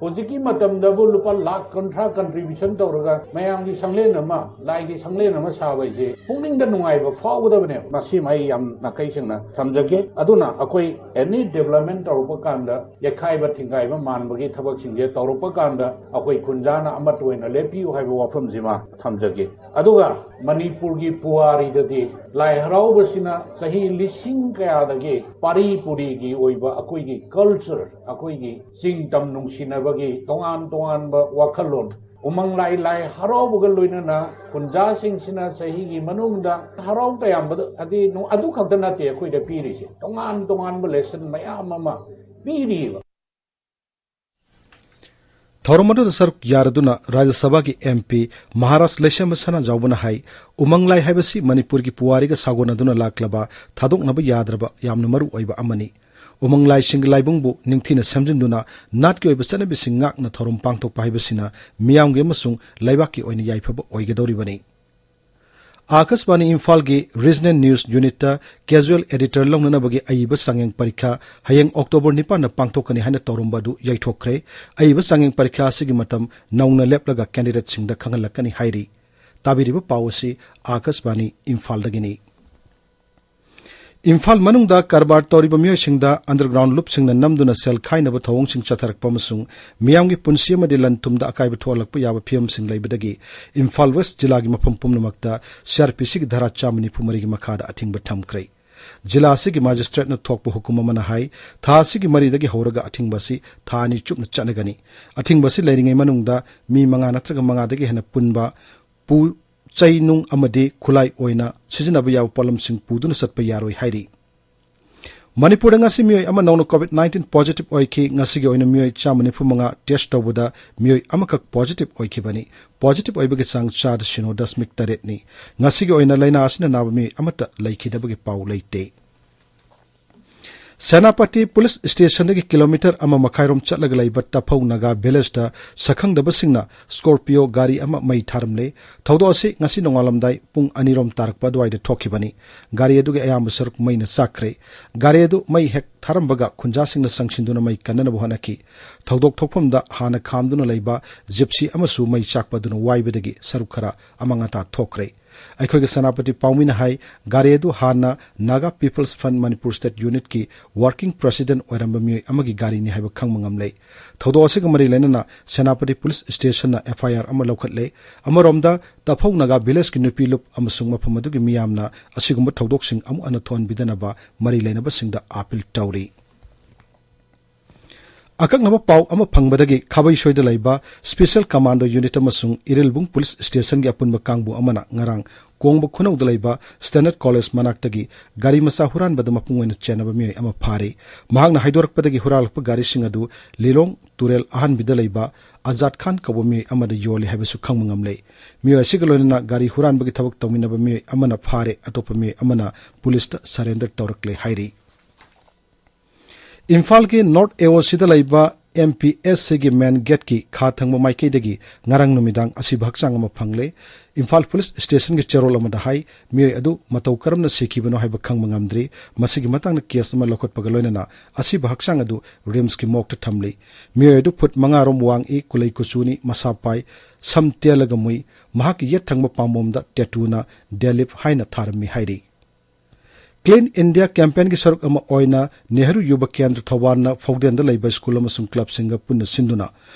ꯍꯧꯖꯤꯛꯀꯤ ꯃꯇꯝꯗꯕꯨ ꯂꯨꯄꯥ ꯂꯥꯈ ꯀꯨꯟꯊ꯭ꯔꯥ contribution ꯇꯧꯔꯒ ꯃꯌꯥꯝꯒꯤ ꯁꯪꯂꯦꯟ ꯑꯃ, ꯂꯥꯏꯒꯤ ꯁꯪꯂꯦꯟ ꯑꯃ ꯁꯥꯕ ꯍꯥꯏꯁꯦ ꯄꯨꯛꯅꯤꯡꯗ ꯅꯨꯡꯉꯥꯏꯕ ꯐꯥꯎꯒꯗꯕꯅꯦ꯫ ꯃꯁꯤꯃ ꯑꯩ ꯌꯥꯝ ꯅꯥꯈꯩ ꯁꯦꯡꯅ ꯊꯝꯖꯒꯦ꯫ ꯑꯗꯨꯅ ꯑꯩꯈꯣꯏ any development ꯇꯧꯔꯛꯄ ꯀꯥꯟꯗ ꯌꯩꯈꯥꯏꯕ ꯊꯤꯡꯒꯥꯏꯕ ꯃꯥꯟꯕꯒꯤ ꯊꯕꯛꯁꯤꯡꯁꯦ ꯇꯧꯔꯛꯄ ꯀꯥꯟꯗ ꯑꯩꯈꯣꯏ ꯈꯨꯟꯖꯥꯅ ꯑꯃꯠꯇ ꯑꯣꯏꯅ ꯂꯦꯞꯄꯤꯌꯨ ꯍꯥꯏꯕ ꯋꯥꯐꯝꯁꯤꯃ ꯊꯝꯖꯒꯦ꯫ ꯑꯗꯨꯒ ꯃꯅꯤꯄꯨꯔꯒꯤ ꯄꯨꯋꯥꯔꯤꯗꯗꯤ ꯂꯥꯏ ꯍꯔꯥꯎꯕꯁꯤꯅ ꯆꯍꯤ ꯂꯤꯁꯤꯡ ꯀꯌꯥꯗꯒꯤ ꯄꯥꯔꯤ ꯄꯨꯔꯤꯒꯤ ꯑꯣꯏꯕ ꯑꯩꯈꯣꯏꯒꯤ culture, ꯑꯩꯈꯣꯏꯒꯤ ꯆꯤꯡ ꯇꯝ ꯅꯨꯡꯁꯤꯅꯕꯒꯤ ꯇꯣꯉꯥꯟ ꯇꯣꯉꯥꯟꯕ ꯋꯥꯈꯜꯂꯣꯟ, ꯎꯃꯪ ꯂꯥꯏ, ꯂꯥꯏ ꯍꯔꯥꯎꯕꯒ ꯂꯣꯏꯅꯅ ꯈꯨꯟꯖꯥꯁꯤꯡꯁꯤꯅ ꯆꯍꯤꯒꯤ ꯃꯅꯨꯡꯗ ꯍꯔꯥꯎ ꯇꯌꯥꯝꯕꯗ, ꯍꯥꯏꯗꯤ, ꯅꯨ-, ꯑꯗꯨ ꯈꯛꯇ ꯅꯠꯇꯦ ꯑꯩꯈꯣꯏꯗ ꯄꯤꯔꯤꯁꯦ, ꯇꯣꯉꯥꯟ ꯇꯣꯉꯥꯟꯕ lesson ꯃꯌꯥꯝ ꯑꯃ ꯄꯤꯔꯤꯕ꯫ ꯊꯧꯔꯝ ꯑꯗꯨꯗ ꯁꯔꯨꯛ ꯌꯥꯔꯗꯨꯅ ꯔꯥꯖ꯭ꯌ ꯁꯚꯥꯒꯤ MP ꯃꯍꯥꯔꯥꯖ ꯂꯩꯁꯦꯝꯕ ꯁꯅꯥꯖꯥꯎꯕꯅ ꯍꯥꯏ, ꯎꯃꯪ ꯂꯥꯏ ꯍꯥꯏꯕꯁꯤ ꯃꯅꯤꯄꯨꯔꯒꯤ ꯄꯨꯋꯥꯔꯤꯒ ꯁꯥꯒꯣꯟꯅꯗꯨꯅ ꯂꯥꯛꯂꯕ ꯊꯥꯗꯣꯛꯅꯕ ꯌꯥꯗ꯭ꯔꯕ ꯌꯥꯝꯅ ꯃꯔꯨ ꯑꯣꯏꯕ ꯑꯃꯅꯤ꯫ ꯎꯃꯪ ꯂꯥꯏꯁꯤꯡꯒꯤ ꯂꯥꯏꯕꯨꯡꯕꯨ ꯅꯤꯡꯊꯤꯅ ꯁꯦꯝꯖꯤꯟꯗꯨꯅ ꯅꯥꯠꯀꯤ ꯑꯣꯏꯕ ꯆꯠꯅꯕꯤꯁꯤꯡ ꯉꯥꯛꯅ ꯊꯧꯔꯝ ꯄꯥꯡꯊꯣꯛꯄ ꯍꯥꯏꯕꯁꯤꯅ ꯃꯤꯌꯥꯝꯒꯤ ꯑꯃꯁꯨꯡ ꯂꯩꯕꯥꯛꯀꯤ ꯑꯣꯏꯅ ꯌꯥꯏꯐꯕ ꯑꯣꯏꯒꯗꯧꯔꯤꯕꯅꯤ꯫ ꯑꯥꯀꯥꯁꯕꯥꯅꯤ ꯏꯝꯐꯥꯜꯒꯤ Regional News Unitꯇ casual editor ꯂꯧꯅꯅꯕꯒꯤ ꯑꯏꯕ ꯆꯥꯡꯌꯦꯡ ꯄꯔꯤꯈꯥ ꯍꯌꯦꯡ October ꯅꯤꯄꯥꯟꯗ ꯄꯥꯡꯊꯣꯛꯀꯅꯤ ꯍꯥꯏꯅ ꯇꯧꯔꯝꯕ ꯑꯗꯨ ꯌꯩꯊꯣꯛꯈ꯭ꯔꯦ꯫ ꯑꯏꯕ ꯆꯥꯡꯌꯦꯡ ꯄꯔꯤꯈꯥ ꯑꯁꯤꯒꯤ ꯃꯇꯝ ꯅꯧꯅ ꯂꯦꯞꯂꯒ candidateꯁꯤꯡꯗ ꯈꯪꯍꯜꯂꯛꯀꯅꯤ ꯍꯥꯏꯔꯤ꯫ ꯇꯥꯕꯤꯔꯤꯕ ꯄꯥꯎ ꯑꯁꯤ ꯑꯥꯀꯥꯁꯕꯥꯅꯤ ꯏꯝꯐꯥꯜꯗꯒꯤꯅꯤ꯫ ꯏꯝꯐꯥꯜ ꯃꯅꯨꯡꯗ ꯀꯔꯕꯥꯔ ꯇꯧꯔꯤꯕ ꯃꯤꯑꯣꯏꯁꯤꯡꯗ underground ꯂꯨꯞꯁꯤꯡꯅ ꯅꯝꯗꯨꯅ ꯁꯦꯜ ꯈꯥꯏꯅꯕ ꯊꯧꯑꯣꯡꯁꯤꯡ ꯆꯠꯊꯔꯛꯄ ꯑꯃꯁꯨꯡ ꯃꯤꯌꯥꯝꯒꯤ ꯄꯨꯟꯁꯤ ꯑꯃꯗꯤ ꯂꯟ ꯊꯨꯝꯗ ꯑꯀꯥꯏꯕ ꯊꯣꯛꯍꯜꯂꯛꯄ ꯌꯥꯕ ꯐꯤꯚꯝꯁꯤꯡ ꯂꯩꯕꯗꯒꯤ ꯏꯝꯐꯥꯜ ꯋꯦꯁ ꯖꯤꯂꯥꯒꯤ ꯃꯐꯝ ꯄꯨꯝꯅꯃꯛꯇ CrPCꯒꯤ ꯙꯥꯔꯥ ꯆꯥꯝꯃ ꯅꯤꯐꯨ ꯃꯔꯤꯒꯤ ꯃꯈꯥꯗ ꯑꯊꯤꯡꯕ ꯊꯝꯈ꯭ꯔꯦ꯫ ꯖꯤꯂꯥ ꯑꯁꯤꯒꯤ ꯃꯦꯖꯤꯁꯇ꯭ꯔꯦꯠꯅ ꯊꯣꯛꯄ ꯍꯨꯀꯨꯝ ꯑꯃꯅ ꯍꯥꯏ, ꯊꯥ ꯑꯁꯤꯒꯤ ꯃꯔꯤꯗꯒꯤ ꯍꯧꯔꯒ ꯑꯊꯤꯡꯕ ꯑꯁꯤ ꯊꯥ ꯑꯅꯤ ꯆꯨꯞꯅ ꯆꯠꯅꯒꯅꯤ꯫ ꯑꯊꯤꯡꯕ ꯑꯁꯤ ꯂꯩꯔꯤꯉꯩ ꯃꯅꯨꯡꯗ ꯃꯤ ꯃꯉꯥ ꯅꯠꯇ꯭ꯔꯒ ꯃꯉꯥꯗꯒꯤ ꯍꯦꯟꯅ ꯄꯨꯟꯕ ꯄꯨ ꯆꯩ ꯅꯨꯡ ꯑꯃꯗꯤ ꯈꯨꯠꯂꯥꯏ ꯑꯣꯏꯅ ꯁꯤꯖꯤꯟꯅꯕ ꯌꯥꯕ ꯄꯣꯠꯂꯝꯁꯤꯡ ꯄꯨꯗꯨꯅ ꯆꯠꯄ ꯌꯥꯔꯣꯏ ꯍꯥꯏꯔꯤ꯫ ꯃꯅꯤꯄꯨꯔꯗ ꯉꯁꯤ ꯃꯤꯑꯣꯏ ꯑꯃ ꯅꯧꯅ COVID nineteen positive ꯑꯣꯏꯈꯤ꯫ ꯉꯁꯤꯒꯤ ꯑꯣꯏꯅ ꯃꯤꯑꯣꯏ ꯆꯥꯝꯃ ꯅꯤꯐꯨ ꯃꯉꯥ test ꯇꯧꯕꯗ ꯃꯤꯑꯣꯏ ꯑꯃꯈꯛ positive ꯑꯣꯏꯈꯤꯕꯅꯤ꯫ Positive ꯑꯣꯏꯕꯒꯤ ꯆꯥꯡ ꯆꯥꯗ ꯁꯤꯅꯣ ꯗꯁꯃꯤꯛ ꯇꯔꯦꯠꯅꯤ꯫ ꯉꯁꯤꯒꯤ ꯑꯣꯏꯅ ꯂꯥꯏꯅꯥ ꯑꯁꯤꯅ ꯅꯥꯕ ꯃꯤꯑꯣꯏ ꯑꯃꯠꯇ ꯂꯩꯈꯤꯗꯕꯒꯤ ꯄꯥꯎ ꯂꯩꯇꯦ꯫ ꯁꯦꯅꯥꯄꯇꯤ ꯄꯨꯂꯤꯁ ꯁ꯭ꯇꯦꯁꯟꯗꯒꯤ ꯀꯤꯂꯣꯃꯤꯇꯔ ꯑꯃ ꯃꯈꯥꯏꯔꯣꯝ ꯆꯠꯂꯒ ꯂꯩꯕ ꯇꯐꯧ ꯅꯥꯒꯥ ꯚꯤꯂꯦꯖꯇ ꯁꯛꯈꯪꯗꯕꯁꯤꯡꯅ ꯁ꯭ꯀꯣꯔꯄꯤꯌꯣ ꯒꯥꯔꯤ ꯑꯃ ꯃꯩ ꯊꯥꯔꯝꯂꯦ꯫ ꯊꯧꯗꯣꯛ ꯑꯁꯤ ꯉꯁꯤ ꯅꯣꯡꯉꯥꯜꯂꯝꯗꯥꯏ ꯄꯨꯡ ꯑꯅꯤꯔꯣꯝ ꯇꯥꯔꯛꯄ ꯑꯗꯨꯋꯥꯏꯗ ꯊꯣꯛꯈꯤꯕꯅꯤ꯫ ꯒꯥꯔꯤ ꯑꯗꯨꯒꯤ ꯑꯌꯥꯝꯕ ꯁꯔꯨꯛ ꯃꯩꯅ ꯆꯥꯛꯈ꯭ꯔꯦ꯫ ꯒꯥꯔꯤ ꯑꯗꯨ ꯃꯩ ꯍꯦꯛ ꯊꯥꯔꯝꯕꯒ ꯈꯨꯟꯖꯥꯁꯤꯡꯅ ꯆꯪꯁꯤꯟꯗꯨꯅ ꯃꯩ ꯀꯟꯅꯅꯕ ꯍꯣꯠꯅꯈꯤ꯫ ꯊꯧꯗꯣꯛ ꯊꯣꯛꯐꯝꯗ ꯍꯥꯟꯅ ꯈꯥꯝꯗꯨꯅ ꯂꯩꯕ ꯖꯤꯞꯁꯤ ꯑꯃꯁꯨ ꯃꯩ ꯆꯥꯛꯄ ꯑꯗꯨꯅ ꯋꯥꯏꯕꯗꯒꯤ ꯁꯔꯨꯛ ꯈꯔ ꯑꯃꯥꯡ ꯑꯇꯥ ꯊꯣꯛꯈ꯭ꯔꯦ꯫ ꯑꯩꯈꯣꯏꯒꯤ ꯁꯦꯅꯥꯄꯇꯤ ꯄꯥꯎꯃꯤꯅ ꯍꯥꯏ, ꯒꯥꯔꯤ ꯑꯗꯨ ꯍꯥꯟꯅ Naga peoples front Manipur state ꯌꯨꯅꯤꯠꯀꯤ ꯋꯥꯔꯀꯤꯡ ꯄ꯭ꯔꯦꯁꯤꯗꯦꯟꯠ ꯑꯣꯏꯔꯝꯕ ꯃꯤꯑꯣꯏ ꯑꯃꯒꯤ ꯒꯥꯔꯤꯅꯤ ꯍꯥꯏꯕ ꯈꯪꯕ ꯉꯝꯂꯦ꯫ ꯊꯧꯗꯣꯛ ꯑꯁꯤꯒ ꯃꯔꯤ ꯂꯩꯅꯅ ꯁꯦꯅꯥꯄꯇꯤ ꯄꯨꯂꯤꯁ ꯁ꯭ꯇꯦꯁꯟꯅ FIR ꯑꯃ ꯂꯧꯈꯠꯂꯦ꯫ ꯑꯃꯔꯣꯝꯗ, ꯇꯐꯧ ꯅꯥꯒꯥ ꯚꯤꯂꯦꯖꯀꯤ ꯅꯨꯄꯤ ꯂꯨꯞ ꯑꯃꯁꯨꯡ ꯃꯐꯝ ꯑꯗꯨꯒꯤ ꯃꯤꯌꯥꯝꯅ ꯑꯁꯤꯒꯨꯝꯕ ꯊꯧꯗꯣꯛꯁꯤꯡ ꯑꯃꯨꯛ ꯍꯟꯅ ꯊꯣꯛꯍꯟꯕꯤꯗꯅꯕ ꯃꯔꯤ ꯂꯩꯅꯕꯁꯤꯡꯗ ꯑꯥꯄꯤꯜ ꯇꯧꯔꯤ꯫ ꯑꯀꯛꯅꯕ ꯄꯥꯎ ꯑꯃ ꯐꯪꯕꯗꯒꯤ ꯈꯥꯕꯩꯁꯣꯏꯗ ꯂꯩꯕ ꯁ꯭ꯄꯦꯁꯤꯌꯦꯜ ꯀꯃꯥꯟꯗꯣ ꯌꯨꯅꯤꯠ ꯑꯃꯁꯨꯡ ꯏꯔꯤꯜꯕꯨꯡ ꯄꯨꯂꯤꯁ ꯁ꯭ꯇꯦꯁꯟꯒꯤ ꯑꯄꯨꯟꯕ ꯀꯥꯡꯕꯨ ꯑꯃꯅ ꯉꯔꯥꯡ ꯀꯣꯡꯕ ꯈꯨꯅꯧꯗ ꯂꯩꯕ ꯁ꯭ꯇꯦꯟꯗꯔꯗ ꯀꯣꯂꯦꯖ ꯃꯅꯥꯛꯇꯒꯤ ꯒꯥꯔꯤ ꯃꯆꯥ ꯍꯨꯔꯥꯟꯕꯗ ꯃꯄꯨꯡ ꯑꯣꯏꯅ ꯆꯦꯟꯅꯕ ꯃꯤꯑꯣꯏ ꯑꯃ ꯐꯥꯔꯦ꯫ ꯃꯍꯥꯛꯅ ꯍꯥꯏꯗꯣꯔꯛꯄꯗꯒꯤ ꯍꯨꯔꯥꯜꯂꯛꯄ ꯒꯥꯔꯤꯁꯤꯡ ꯑꯗꯨ ꯂꯤꯂꯣꯡ ꯇꯨꯔꯦꯜ ꯑꯍꯥꯟꯕꯤꯗ ꯂꯩꯕ ꯑꯖꯥꯗ ꯈꯥꯟ ꯀꯧꯕ ꯃꯤꯑꯣꯏ ꯑꯃꯗ ꯌꯣꯜꯂꯤ ꯍꯥꯏꯕꯁꯨ ꯈꯪꯕ ꯉꯝꯂꯦ꯫ ꯃꯤꯑꯣꯏ ꯑꯁꯤꯒ ꯂꯣꯏꯅꯅ ꯒꯥꯔꯤ ꯍꯨꯔꯥꯟꯕꯒꯤ ꯊꯕꯛ ꯇꯧꯃꯤꯟꯅꯕ ꯃꯤꯑꯣꯏ ꯑꯃꯅ ꯐꯥꯔꯦ, ꯑꯇꯣꯞꯄ ꯃꯤꯑꯣꯏ ꯑꯃꯅ ꯄꯨꯂꯤꯁꯇ ꯁꯔꯦꯟꯗꯔ ꯇꯧꯔꯛꯂꯦ ꯍꯥꯏꯔꯤ꯫ ꯏꯝꯐꯥꯜꯒꯤ ꯅꯣꯔꯠ AOCꯗ ꯂꯩꯕ MPSCꯒꯤ ꯃꯦꯟ ꯒꯦꯠꯀꯤ ꯈꯥ ꯊꯪꯕ ꯃꯥꯏꯀꯩꯗꯒꯤ ꯉꯔꯥꯡ ꯅꯨꯃꯤꯗꯥꯡ ꯑꯁꯤꯕ ꯍꯛꯆꯥꯡ ꯑꯃ ꯐꯪꯂꯦ꯫ ꯏꯝꯐꯥꯜ ꯄꯨꯂꯤꯁ ꯁ꯭ꯇꯦꯁꯟꯒꯤ ꯆꯦꯔꯣꯜ ꯑꯃꯗ ꯍꯥꯏ, ꯃꯤꯑꯣꯏ ꯑꯗꯨ ꯃꯇꯧ ꯀꯔꯝꯅ ꯁꯤꯈꯤꯕꯅꯣ ꯍꯥꯏꯕ ꯈꯪꯕ ꯉꯝꯗ꯭ꯔꯤ꯫ ꯃꯁꯤꯒꯤ ꯃꯇꯥꯡꯗ ꯀꯦꯁ ꯑꯃ ꯂꯧꯈꯠꯄꯒ ꯂꯣꯏꯅꯅ ꯑꯁꯤꯕ ꯍꯛꯆꯥꯡ ꯑꯗꯨ RIMSꯀꯤ ꯃꯣꯔꯒꯇ ꯊꯝꯂꯤ꯫ ꯃꯤꯑꯣꯏ ꯑꯗꯨ ꯐꯨꯠ ꯃꯉꯥ ꯔꯣꯝ ꯋꯥꯡꯏ, ꯀꯨꯂꯩ ꯀꯨꯆꯨꯅꯤ, ꯃꯁꯥ ꯄꯥꯏ, ꯁꯝ ꯇꯦꯜꯂꯒ ꯃꯨꯏ꯫ ꯃꯍꯥꯛꯀꯤ ꯌꯦꯠ ꯊꯪꯕ ꯄꯥꯝꯕꯣꯝꯗ ꯇꯦꯇꯨꯅ ꯗꯦꯂꯤꯞ ꯍꯥꯏꯅ ꯊꯥꯔꯝꯃꯤ ꯍꯥꯏꯔꯤ꯫ ꯀ꯭ꯂꯤꯟ ꯏꯟꯗꯤꯌꯥ ꯀꯦꯝꯄꯦꯟꯒꯤ ꯁꯔꯨꯛ ꯑꯃ ꯑꯣꯏꯅ ꯅꯦꯍꯔꯨ ꯌꯨꯕ ꯀꯦꯟꯗ꯭ꯔ ꯊꯧꯕꯥꯜꯅ ꯐꯧꯗꯦꯟꯗ ꯂꯩꯕ ꯁ꯭ꯀꯨꯜ ꯑꯃꯁꯨꯡ ꯀ꯭ꯂꯕꯁꯤꯡꯒ ꯄꯨꯟꯅ ꯁꯤꯟꯗꯨꯅ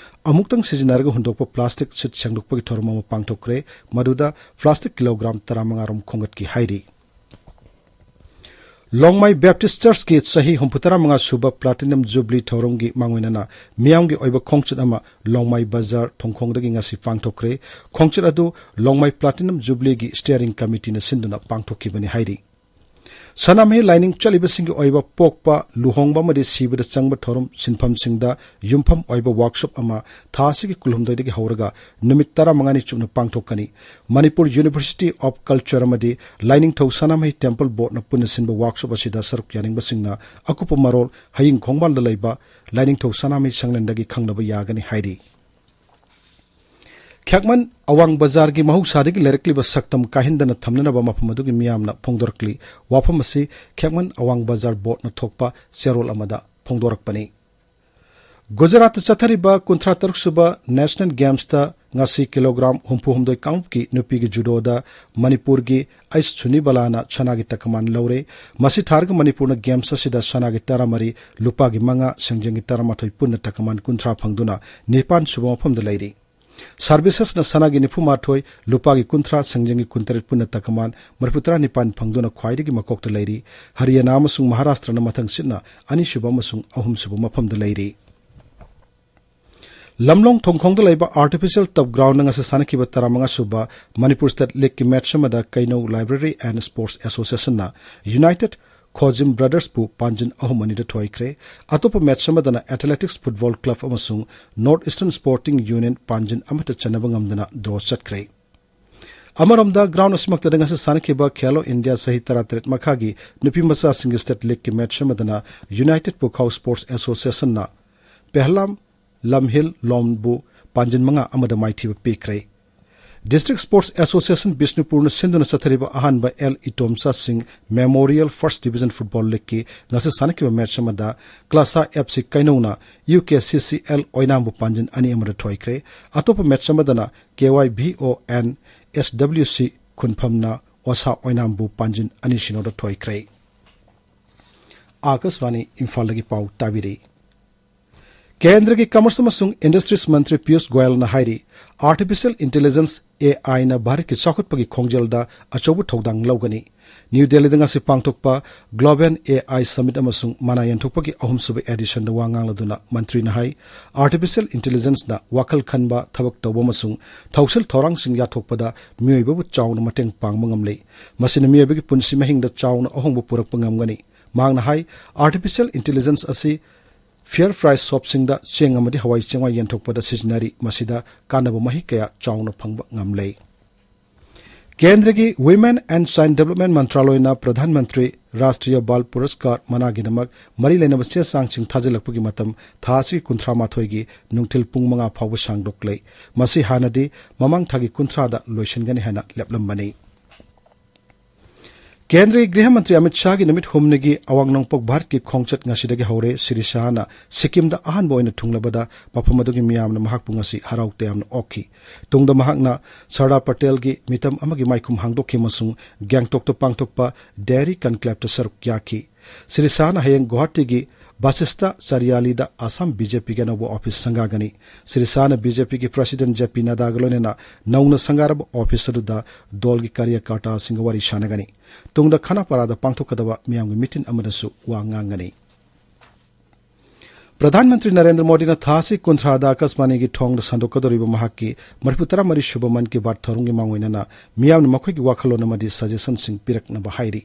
ꯑꯃꯨꯛꯇꯪ ꯁꯤꯖꯤꯟꯅꯔꯒ ꯍꯨꯟꯗꯣꯛꯄ ꯄ꯭ꯂꯥꯁꯇꯤꯛ ꯁꯤꯠ ꯁꯦꯡꯗꯣꯛꯄꯒꯤ ꯊꯧꯔꯝ ꯑꯃ ꯄꯥꯡꯊꯣꯛꯈ꯭ꯔꯦ꯫ ꯃꯗꯨꯗ ꯄ꯭ꯂꯥꯁꯇꯤꯛ ꯀꯤꯂꯣꯒ꯭ꯔꯥꯝ ꯇꯔꯥꯃꯉꯥ ꯔꯣꯝ ꯈꯣꯝꯒꯠꯈꯤ ꯍꯥꯏꯔꯤ꯫ ꯂꯣꯡꯃꯥꯏ ꯕꯦꯞꯇꯤꯁ ꯆꯔꯆꯀꯤ ꯆꯍꯤ ꯍꯨꯝꯐꯨ ꯇꯔꯥ ꯃꯉꯥ ꯁꯨꯕ ꯄ꯭ꯂꯥꯇꯤꯅꯝ ꯖꯨꯕꯤꯂꯤ ꯊꯧꯔꯝꯒꯤ ꯃꯥꯡꯑꯣꯏꯅꯅ ꯃꯤꯌꯥꯝꯒꯤ ꯑꯣꯏꯕ ꯈꯣꯡꯆꯠ ꯑꯃ ꯂꯣꯡꯃꯥꯏ ꯕꯖꯥꯔ ꯊꯣꯡꯈꯣꯡꯗꯒꯤ ꯉꯁꯤ ꯄꯥꯡꯊꯣꯛꯈ꯭ꯔꯦ꯫ ꯈꯣꯡꯆꯠ ꯑꯗꯨ ꯂꯣꯡꯃꯥꯏ ꯄ꯭ꯂꯥꯇꯤꯅꯝ ꯖꯨꯕꯤꯂꯤꯒꯤ ꯁ꯭ꯇꯤꯌꯔꯤꯡ ꯀꯃꯤꯇꯤꯅ ꯁꯤꯟꯗꯨꯅ ꯄꯥꯡꯊꯣꯛꯈꯤꯕꯅꯤ ꯍꯥꯏꯔꯤ꯫ ꯁꯅꯥꯃꯍꯤ ꯂꯥꯏꯅꯤꯡ ꯆꯠꯂꯤꯕꯁꯤꯡꯒꯤ ꯑꯣꯏꯕ ꯄꯣꯛꯄ, ꯂꯨꯍꯣꯡꯕ ꯑꯃꯗꯤ ꯁꯤꯕꯗ ꯆꯪꯕ ꯊꯧꯔꯝ ꯁꯤꯟꯐꯝꯁꯤꯡꯗ ꯌꯨꯝꯐꯝ ꯑꯣꯏꯕ ꯋꯥꯔꯛꯁꯣꯞ ꯑꯃ ꯊꯥ ꯑꯁꯤꯒꯤ ꯀꯨꯟꯍꯨꯝꯗꯣꯏꯗꯒꯤ ꯍꯧꯔꯒ ꯅꯨꯃꯤꯠ ꯇꯔꯥꯃꯉꯥꯅꯤ ꯆꯨꯞꯅ ꯄꯥꯡꯊꯣꯛꯀꯅꯤ꯫ ꯃꯅꯤꯄꯨꯔ ꯌꯨꯅꯤꯚꯔꯁꯤꯇꯤ ꯑꯣꯐ ꯀꯜꯆꯔ ꯑꯃꯗꯤ ꯂꯥꯏꯅꯤꯡꯊꯧ ꯁꯅꯥꯃꯍꯤ ꯇꯦꯝꯄꯜ ꯕꯣꯔꯗꯅ ꯄꯨꯟꯅ ꯁꯤꯟꯕ ꯋꯥꯔꯛꯁꯣꯞ ꯑꯁꯤꯗ ꯁꯔꯨꯛ ꯌꯥꯅꯤꯡꯕꯁꯤꯡꯅ ꯑꯀꯨꯞꯄ ꯃꯔꯣꯜ ꯍꯌꯤꯡ ꯈꯣꯡꯕꯥꯜꯗ ꯂꯩꯕ ꯂꯥꯏꯅꯤꯡꯊꯧ ꯁꯅꯥꯃꯍꯤ ꯁꯪꯂꯦꯟꯗꯒꯤ ꯈꯪꯅꯕ ꯌꯥꯒꯅꯤ ꯍꯥꯏꯔꯤ꯫ ꯈꯦꯛꯃꯟ ꯑꯋꯥꯡ ꯕꯖꯥꯔꯒꯤ ꯃꯍꯧꯁꯥꯗꯒꯤ ꯂꯩꯔꯛꯂꯤꯕ ꯁꯛꯇꯝ ꯀꯥꯏꯍꯟꯗꯅ ꯊꯝꯅꯅꯕ ꯃꯐꯝ ꯑꯗꯨꯒꯤ ꯃꯤꯌꯥꯝꯅ ꯐꯣꯡꯗꯣꯔꯛꯂꯤ꯫ ꯋꯥꯐꯝ ꯑꯁꯤ ꯈꯦꯛꯃꯟ ꯑꯋꯥꯡ ꯕꯖꯥꯔ ꯕꯣꯔꯗꯅ ꯊꯣꯛꯄ ꯆꯦꯔꯣꯜ ꯑꯃꯗ ꯐꯣꯡꯗꯣꯔꯛꯄꯅꯤ꯫ ꯒꯨꯖꯔꯥꯠꯇ ꯆꯠꯊꯔꯤꯕ ꯀꯨꯟꯊ꯭ꯔꯥ ꯇꯔꯨꯛ ꯁꯨꯕ ꯅꯦꯁꯅꯦꯜ ꯒꯦꯝꯁꯇ ꯉꯁꯤ ꯀꯤꯂꯣꯒ꯭ꯔꯥꯝ ꯍꯨꯝꯐꯨ ꯍꯨꯝꯗꯣꯏ ꯀꯥꯡꯂꯨꯞꯀꯤ ꯅꯨꯄꯤꯒꯤ ꯖꯨꯗꯣꯗ ꯃꯅꯤꯄꯨꯔꯒꯤ ꯑꯩꯁ ꯁꯨꯅꯤꯕꯂꯥꯅ ꯁꯅꯥꯒꯤ ꯇꯀꯃꯥꯟ ꯂꯧꯔꯦ꯫ ꯃꯁꯤ ꯊꯥꯔꯒ ꯃꯅꯤꯄꯨꯔꯅ ꯒꯦꯝꯁ ꯑꯁꯤꯗ ꯁꯅꯥꯒꯤ ꯇꯔꯥꯃꯔꯤ, ꯂꯨꯄꯥꯒꯤ ꯃꯉꯥ, ꯁꯦꯡꯖꯦꯡꯒꯤ ꯇꯔꯥꯃꯥꯊꯣꯏ ꯄꯨꯟꯅ ꯇꯀꯃꯥꯟ ꯀꯨꯟꯊ꯭ꯔꯥ ꯐꯪꯗꯨꯅ ꯅꯤꯄꯥꯟ ꯁꯨꯕ ꯃꯐꯝꯗ ꯂꯩꯔꯤ꯫ ꯁꯔꯚꯤꯁꯦꯁꯅ ꯁꯅꯥꯒꯤ ꯅꯤꯐꯨꯃꯥꯊꯣꯏ, ꯂꯨꯄꯥꯒꯤ ꯀꯨꯟꯊ꯭ꯔꯥ, ꯁꯦꯡꯖꯦꯡꯒꯤ ꯀꯨꯟꯇꯔꯦꯠ ꯄꯨꯟꯅ ꯇꯀꯃꯥꯟ ꯃꯔꯤꯐꯨꯇꯔꯥ ꯅꯤꯄꯥꯟ ꯐꯪꯗꯨꯅ ꯈ꯭ꯋꯥꯏꯗꯒꯤ ꯃꯀꯣꯛꯇ ꯂꯩꯔꯤ꯫ ꯍꯔꯤꯌꯥꯅꯥ ꯑꯃꯁꯨꯡ ꯃꯍꯥꯔꯥꯁꯇ꯭ꯔꯅ ꯃꯊꯪ ꯁꯤꯠꯅ ꯑꯅꯤꯁꯨꯕ ꯑꯃꯁꯨꯡ ꯑꯍꯨꯝꯁꯨꯕ ꯃꯐꯝꯗ ꯂꯩꯔꯤ꯫ ꯂꯝꯂꯣꯡ ꯊꯣꯡꯈꯣꯡꯗ ꯂꯩꯕ ꯑꯥꯔꯇꯤꯐꯤꯁꯤꯌꯦꯜ ꯇꯔꯐ ꯒ꯭ꯔꯥꯎꯟꯗ ꯉꯁꯤ ꯁꯥꯟꯅꯈꯤꯕ ꯇꯔꯥꯃꯉꯥ ꯁꯨꯕ ꯃꯅꯤꯄꯨꯔ ꯁ꯭ꯇꯦꯠ ꯂꯤꯒꯀꯤ ꯃꯦꯠꯆ ꯑꯃꯗ ꯀꯩꯅꯧ ꯂꯥꯏꯕ꯭ꯔꯦꯔꯤ ꯑꯦꯟ ꯁ꯭ꯄꯣꯔꯠꯁ ꯑꯦꯁꯣꯁꯤꯌꯦꯁꯟꯅ ꯌꯨꯅꯥꯏꯇꯦꯗ ꯈꯣꯖꯤꯝ ꯕ꯭ꯔꯗꯔꯁꯄꯨ ꯄꯥꯟꯖꯤꯟ ꯑꯍꯨꯝ ꯑꯅꯤꯗ ꯊꯣꯏꯈ꯭ꯔꯦ꯫ ꯑꯇꯣꯞꯄ ꯃꯦꯠꯆ ꯑꯃꯗꯅ ꯑꯦꯊꯂꯦꯇꯤꯛꯁ ꯐꯨꯠꯕꯣꯜ ꯀ꯭ꯂꯕ ꯑꯃꯁꯨꯡ ꯅꯣꯔꯠ ꯏꯁꯇꯔꯟ ꯁ꯭ꯄꯣꯔꯇꯤꯡ ꯌꯨꯅꯤꯌꯟ ꯄꯥꯟꯖꯤꯟ ꯑꯃꯠꯇ ꯆꯟꯅꯕ ꯉꯝꯗꯅ ꯗ꯭ꯔꯣ ꯆꯠꯈ꯭ꯔꯦ꯫ ꯑꯃꯔꯣꯝꯗ ꯒ꯭ꯔꯥꯎꯟ ꯑꯁꯤꯃꯛꯇꯗ ꯉꯁꯤ ꯁꯥꯟꯅꯈꯤꯕ ꯈꯦꯂꯣ ꯏꯟꯗꯤꯌꯥ ꯆꯍꯤ ꯇꯔꯥꯇꯔꯦꯠ ꯃꯈꯥꯒꯤ ꯅꯨꯄꯤ ꯃꯆꯥꯁꯤꯡꯒꯤ ꯁ꯭ꯇꯦꯠ ꯂꯤꯒꯀꯤ ꯃꯦꯠꯆ ꯑꯃꯗꯅ ꯌꯨꯅꯥꯏꯇꯦꯗ ꯄꯨꯈꯥꯎ ꯁ꯭ꯄꯣꯔꯠꯁ ꯑꯦꯁꯣꯁꯤꯌꯦꯁꯟꯅ ꯄꯦꯍꯂꯥꯝ ꯂꯝꯍꯤꯜ ꯂꯣꯝꯕꯨ ꯄꯥꯟꯖꯤꯟ ꯃꯉꯥ ꯑꯃꯗ ꯃꯥꯏꯊꯤꯕ ꯄꯤꯈ꯭ꯔꯦ꯫ ꯗꯤꯁꯇ꯭ꯔꯤꯛ ꯁ꯭ꯄꯣꯔꯠꯁ ꯑꯦꯁꯣꯁꯤꯌꯦꯁꯟ ꯕꯤꯁꯅꯨꯄꯨꯔꯅ ꯁꯤꯟꯗꯨꯅ ꯆꯠꯊꯔꯤꯕ ꯑꯍꯥꯟꯕ ꯑꯦꯜ ꯏꯇꯣꯝꯆꯥ ꯁꯤꯡ ꯃꯦꯃꯣꯔꯤꯌꯦꯜ ꯐꯥꯔꯁꯠ ꯗꯤꯕꯤꯖꯟ ꯐꯨꯠꯕꯣꯜ ꯂꯤꯒꯀꯤ ꯉꯁꯤ ꯁꯥꯟꯅꯈꯤꯕ ꯃꯦꯠꯆ ꯑꯃꯗ ꯀ꯭ꯂꯥꯁꯥ F C ꯀꯩꯅꯧꯅ U K C C L ꯑꯣꯏꯅꯥꯝꯕꯨ ꯄꯥꯟꯖꯤꯟ ꯑꯅꯤ ꯑꯃꯗ ꯊꯣꯏꯈ꯭ꯔꯦ꯫ ꯑꯇꯣꯞꯄ ꯃꯦꯠꯆ ꯑꯃꯗꯅ K Y V O and S W ꯁꯤ ꯈꯨꯟꯐꯝꯅ ꯑꯣꯁꯥ ꯑꯣꯏꯅꯥꯝꯕꯨ ꯄꯥꯟꯖꯤꯟ ꯑꯅꯤ ꯁꯤꯅꯣꯗ ꯊꯣꯏꯈ꯭ꯔꯦ꯫ ꯑꯥꯀꯥꯁꯕꯥꯅꯤ ꯏꯝꯐꯥꯜꯗꯒꯤ ꯄꯥꯎ ꯇꯥꯕꯤꯔꯤ꯫ ꯀꯦꯟꯗ꯭ꯔꯒꯤ ꯀꯃꯔꯁ ꯑꯃꯁꯨꯡ ꯏꯟꯗꯁꯇ꯭ꯔꯤꯁ ꯃꯟꯇ꯭ꯔꯤ ꯄꯤꯌꯨꯁ ꯒꯣꯌꯜꯅ ꯍꯥꯏꯔꯤ, ꯑꯥꯔꯇꯤꯐꯤꯁꯤꯌꯦꯜ ꯏꯟꯇꯦꯂꯤꯖꯦꯟꯁ, ꯑꯦ ꯑꯥꯏꯅ ꯚꯥꯔꯠꯀꯤ ꯆꯥꯎꯈꯠꯄꯒꯤ ꯈꯣꯡꯖꯦꯜꯗ ꯑꯆꯧꯕ ꯊꯧꯗꯥꯡ ꯂꯧꯒꯅꯤ꯫ ꯅ꯭ꯌꯨ ꯗꯦꯜꯂꯤꯗ ꯉꯁꯤ ꯄꯥꯡꯊꯣꯛꯄ Global AI Summit ꯑꯃꯁꯨꯡ ꯃꯅꯥ ꯌꯦꯟꯊꯣꯛꯄꯒꯤ ꯑꯍꯨꯝꯁꯨꯕ editionꯗ ꯋꯥ ꯉꯥꯡꯂꯗꯨꯅ ꯃꯟꯇ꯭ꯔꯤꯅ ꯍꯥꯏ, Artificial Intelligenceꯅ ꯋꯥꯈꯜ ꯈꯟꯕ, ꯊꯕꯛ ꯇꯧꯕ ꯑꯃꯁꯨꯡ ꯊꯧꯁꯤꯜ ꯊꯧꯔꯥꯡꯁꯤꯡ ꯌꯥꯊꯣꯛꯄꯗ ꯃꯤꯑꯣꯏꯕꯕꯨ ꯆꯥꯎꯅ ꯃꯇꯦꯡ ꯄꯥꯡꯕ ꯉꯝꯂꯦ꯫ ꯃꯁꯤꯅ ꯃꯤꯑꯣꯏꯕꯒꯤ ꯄꯨꯟꯁꯤ ꯃꯍꯤꯡꯗ ꯆꯥꯎꯅ ꯑꯍꯣꯡꯕ ꯄꯨꯔꯛꯄ ꯉꯝꯒꯅꯤ꯫ ꯃꯍꯥꯛꯅ ꯍꯥꯏ, Artificial Intelligence ꯑꯁꯤ fair price shopꯁꯤꯡꯗ ꯆꯦꯡ ꯑꯃꯗꯤ ꯍꯋꯥꯏ ꯆꯦꯡꯋꯥꯏ ꯌꯦꯟꯊꯣꯛꯄꯗ ꯁꯤꯖꯤꯟꯅꯔꯤ꯫ ꯃꯁꯤꯗ ꯀꯥꯟꯅꯕ ꯃꯍꯩ ꯀꯌꯥ ꯆꯥꯎꯅ ꯐꯪꯕ ꯉꯝꯂꯦ꯫ ꯀꯦꯟꯗ꯭ꯔꯒꯤ Women and Child Development ꯃꯟꯇ꯭ꯔꯥꯂꯣꯏꯅ Pradhan Mantri ꯔꯥꯁꯇ꯭ꯔꯤꯌ ꯕꯥꯜ ꯄꯨꯔꯁꯀꯥꯔ ꯃꯅꯥꯒꯤꯗꯃꯛ ꯃꯔꯤ ꯂꯩꯅꯕ ꯆꯦ ꯆꯥꯡꯁꯤꯡ ꯊꯥꯖꯤꯜꯂꯛꯄꯒꯤ ꯃꯇꯝ ꯊꯥ ꯑꯁꯤꯒꯤ ꯀꯨꯟꯊ꯭ꯔꯥ ꯃꯥꯊꯣꯏꯒꯤ ꯅꯨꯡꯊꯤꯜ ꯄꯨꯡ ꯃꯉꯥ ꯐꯥꯎꯕ ꯁꯥꯡꯗꯣꯛꯂꯦ꯫ ꯃꯁꯤ ꯍꯥꯟꯅꯗꯤ ꯃꯃꯥꯡ ꯊꯥꯒꯤ ꯀꯨꯟꯊ꯭ꯔꯥꯗ ꯂꯣꯏꯁꯤꯟꯒꯅꯤ ꯍꯥꯏꯅ ꯂꯦꯞꯂꯝꯕꯅꯤ꯫ ꯀꯦꯟꯗ꯭ꯔꯒꯤ ꯒ꯭ꯔꯤꯍ ꯃꯟꯇ꯭ꯔꯤ ꯑꯃꯤꯠ ꯁꯥꯍꯒꯤ ꯅꯨꯃꯤꯠ ꯍꯨꯝꯅꯤꯒꯤ ꯑꯋꯥꯡ ꯅꯣꯡꯄꯣꯛ ꯚꯥꯔꯠꯀꯤ ꯈꯣꯡꯆꯠ ꯉꯁꯤꯗꯒꯤ ꯍꯧꯔꯦ꯫ ꯁ꯭ꯔꯤ ꯁꯥꯍꯅ ꯁꯤꯛꯀꯤꯝꯗ ꯑꯍꯥꯟꯕ ꯑꯣꯏꯅ ꯊꯨꯡꯂꯕꯗ ꯃꯐꯝ ꯑꯗꯨꯒꯤ ꯃꯤꯌꯥꯝꯅ ꯃꯍꯥꯛꯄꯨ ꯉꯁꯤ ꯍꯔꯥꯎ ꯇꯌꯥꯝꯅ ꯑꯣꯛꯈꯤ꯫ ꯇꯨꯡꯗ ꯃꯍꯥꯛꯅ ꯁꯔꯗꯥꯔ ꯄꯇꯦꯜꯒꯤ ꯃꯤꯇꯝ ꯑꯃꯒꯤ ꯃꯥꯏꯈꯨꯝ ꯍꯥꯡꯗꯣꯛꯈꯤ ꯑꯃꯁꯨꯡ ꯒꯦꯡꯇꯣꯛꯇ ꯄꯥꯡꯊꯣꯛꯄ ꯗꯦꯔꯤ ꯀꯟꯀ꯭ꯂꯦꯞꯇ ꯁꯔꯨꯛ ꯌꯥꯈꯤ꯫ ꯁ꯭ꯔꯤ ꯁꯥꯍꯅ ꯍꯌꯦꯡ ꯒꯨꯋꯥꯍꯥꯇꯤꯒꯤ ꯕꯥꯁꯤꯁꯇ ꯆꯥꯔꯤꯌꯥꯂꯤꯗ ꯑꯁꯥꯝ ꯕꯤ ꯖꯦ ꯄꯤꯒꯤ ꯑꯅꯧꯕ ꯑꯣꯐꯤꯁ ꯁꯪꯒꯥꯒꯅꯤ꯫ ꯁ꯭ꯔꯤ ꯁꯥꯍꯅ ꯕꯤ ꯖꯦ ꯄꯤꯒꯤ ꯄ꯭ꯔꯁꯤꯗꯦꯟ ꯖꯦ ꯄꯤ ꯅꯗꯥꯒ ꯂꯣꯏꯅꯅ ꯅꯧꯅ ꯁꯪꯒꯥꯔꯕ ꯑꯣꯐꯤꯁ ꯑꯗꯨꯗ ꯗꯣꯜꯒꯤ ꯀꯥꯔꯌꯀꯔꯇꯥꯁꯤꯡꯒ ꯋꯥꯔꯤ ꯁꯥꯟꯅꯒꯅꯤ꯫ ꯇꯨꯡꯗ ꯈꯅꯥꯄꯥꯔꯥꯗ ꯄꯥꯡꯊꯣꯛꯀꯗꯕ ꯃꯤꯌꯥꯝꯒꯤ ꯃꯤꯇꯤꯟ ꯑꯃꯗꯁꯨ ꯋꯥ ꯉꯥꯡꯒꯅꯤ꯫ ꯄ꯭ꯔꯙꯥꯟ ꯃꯟꯇ꯭ꯔꯤ ꯅꯔꯦꯟꯗ꯭ꯔ ꯃꯣꯗꯤꯅ ꯊꯥ ꯑꯁꯤ ꯀꯨꯟꯊ꯭ꯔꯥꯗ ꯑꯀꯥꯁꯕꯥꯅꯤꯒꯤ ꯊꯣꯡꯗ ꯁꯟꯗꯣꯛꯀꯗꯧꯔꯤꯕ ꯃꯍꯥꯛꯀꯤ ꯃꯔꯤꯐꯨ ꯇꯔꯥꯃꯔꯤ ꯁꯨꯕ ꯃꯟ ꯀꯤ ꯕꯥꯠ ꯊꯧꯔꯝꯒꯤ ꯃꯥꯡꯑꯣꯏꯅꯅ ꯃꯤꯌꯥꯝꯅ ꯃꯈꯣꯏꯒꯤ ꯋꯥꯈꯜꯂꯣꯟ ꯑꯃꯗꯤ ꯁꯖꯦꯁꯟꯁꯤꯡ ꯄꯤꯔꯛꯅꯕ ꯍꯥꯏꯔꯤ꯫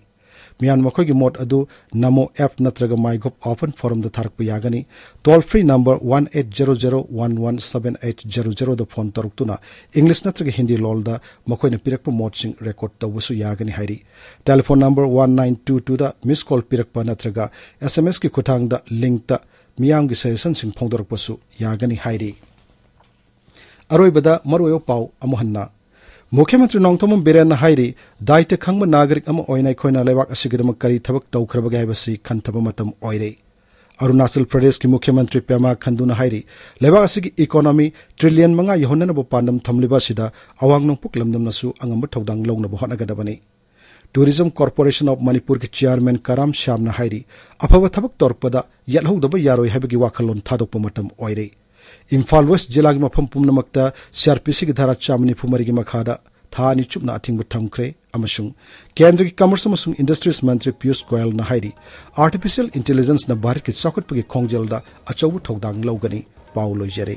ꯃꯤꯌꯥꯝꯅ ꯃꯈꯣꯏꯒꯤ ꯃꯣꯠ ꯑꯗꯨ ꯅꯃꯣ ꯑꯦꯞ ꯅꯠꯇ꯭ꯔꯒ ꯃꯥꯏ ꯒꯣꯚ ꯑꯣꯄꯟ ꯐꯣꯔꯝꯗ ꯊꯥꯔꯛꯄ ꯌꯥꯒꯅꯤ꯫ Toll free number one eight zero zero one one seven eight zero zero ꯗ ꯐꯣꯟ ꯇꯧꯔꯛꯇꯨꯅ ꯏꯪꯂꯤꯁ ꯅꯠꯇ꯭ꯔꯒ ꯍꯤꯟꯗꯤ ꯂꯣꯜꯗ ꯃꯈꯣꯏꯅ ꯄꯤꯔꯛꯄ ꯃꯣꯠꯁꯤꯡ ꯔꯦꯀꯣꯔꯗ ꯇꯧꯕꯁꯨ ꯌꯥꯒꯅꯤ ꯍꯥꯏꯔꯤ꯫ Telephone number one nine two ꯇꯨꯗ ꯃꯤꯁ ꯀꯣꯜ ꯄꯤꯔꯛꯄ ꯅꯠꯇ꯭ꯔꯒ ꯑꯦꯁ ꯑꯦꯝ ꯑꯦꯁꯀꯤ ꯈꯨꯠꯊꯥꯡꯗ ꯂꯤꯡꯛꯇ ꯃꯤꯌꯥꯝꯒꯤ ꯁꯖꯦꯁꯟꯁꯤꯡ ꯐꯣꯡꯗꯣꯔꯛꯄꯁꯨ ꯌꯥꯒꯅꯤ ꯍꯥꯏꯔꯤ꯫ ꯑꯔꯣꯏꯕꯗ ꯃꯔꯨꯑꯣꯏꯕ ꯄꯥꯎ ꯑꯃꯨꯛ ꯍꯟꯅ꯫ ꯃꯨꯈ꯭ꯌ ꯃꯟꯇ꯭ꯔꯤ ꯅꯣꯡꯊꯣꯝꯕꯝ ꯕꯤꯔꯦꯟꯅ ꯍꯥꯏꯔꯤ, ꯗꯥꯏꯇ ꯈꯪꯕ ꯅꯥꯒꯔꯤꯛ ꯑꯃ ꯑꯣꯏꯅ ꯑꯩꯈꯣꯏꯅ ꯂꯩꯕꯥꯛ ꯑꯁꯤꯒꯤꯗꯃꯛ ꯀꯔꯤ ꯊꯕꯛ ꯇꯧꯈ꯭ꯔꯕꯒꯦ ꯍꯥꯏꯕꯁꯤ ꯈꯟꯊꯕ ꯃꯇꯝ ꯑꯣꯏꯔꯦ꯫ ꯑꯔꯨꯅꯥꯆꯜ ꯄ꯭ꯔꯗꯦꯁꯀꯤ ꯃꯨꯈ꯭ꯌ ꯃꯟꯇ꯭ꯔꯤ ꯄꯦꯃꯥ ꯈꯟꯗꯨꯅ ꯍꯥꯏꯔꯤ, ꯂꯩꯕꯥꯛ ꯑꯁꯤꯒꯤ ꯏꯀꯣꯅꯣꯃꯤ ꯇ꯭ꯔꯤꯂꯤꯌꯟ ꯃꯉꯥ ꯌꯧꯍꯟꯅꯅꯕ ꯄꯥꯟꯗꯝ ꯊꯝꯂꯤꯕ ꯑꯁꯤꯗ ꯑꯋꯥꯡ ꯅꯣꯡꯄꯣꯛ ꯂꯝꯗꯝꯅꯁꯨ ꯑꯉꯝꯕ ꯊꯧꯗꯥꯡ ꯂꯧꯅꯕ ꯍꯣꯠꯅꯒꯗꯕꯅꯤ꯫ Tourism Corporation of ꯃꯅꯤꯄꯨꯔꯒꯤ ꯆꯤꯌꯥꯔꯃꯦꯟ ꯀꯔꯥꯝ ꯁ꯭ꯌꯥꯝꯅ ꯍꯥꯏꯔꯤ, ꯑꯐꯕ ꯊꯕꯛ ꯇꯧꯔꯛꯄꯗ ꯌꯦꯠꯍꯧꯗꯕ ꯌꯥꯔꯣꯏ ꯍꯥꯏꯕꯒꯤ ꯋꯥꯈꯜꯂꯣꯟ ꯊꯥꯗꯣꯛꯄ ꯃꯇꯝ ꯑꯣꯏꯔꯦ꯫ ꯏꯝꯐꯥꯜ ꯋꯦꯁ ꯖꯤꯂꯥꯒꯤ ꯃꯐꯝ ꯄꯨꯝꯅꯃꯛꯇ ꯁꯤ ꯑꯥꯔ ꯄꯤ ꯁꯤꯒꯤ ꯙꯥꯔꯥ ꯆꯥꯝꯃ ꯅꯤꯐꯨ ꯃꯔꯤꯒꯤ ꯃꯈꯥꯗ ꯊꯥ ꯑꯅꯤ ꯆꯨꯞꯅ ꯑꯊꯤꯡꯕ ꯊꯝꯈ꯭ꯔꯦ꯫ ꯑꯃꯁꯨꯡ ꯀꯦꯟꯗ꯭ꯔꯒꯤ ꯀꯃꯔꯁ ꯑꯃꯁꯨꯡ ꯏꯟꯗꯁꯇ꯭ꯔꯤꯁ ꯃꯟꯇ꯭ꯔꯤ ꯄꯤꯌꯨꯁ ꯒꯣꯌꯜꯅ ꯍꯥꯏꯔꯤ, ꯑꯥꯔꯇꯤꯐꯤꯁꯤꯌꯦꯜ ꯏꯟꯇꯦꯂꯤꯖꯦꯟꯁꯅ ꯚꯥꯔꯠꯀꯤ ꯆꯥꯎꯈꯠꯄꯒꯤ ꯈꯣꯡꯖꯦꯜꯗ ꯑꯆꯧꯕ ꯊꯧꯗꯥꯡ ꯂꯧꯒꯅꯤ꯫ ꯄꯥꯎ ꯂꯣꯏꯖꯔꯦ꯫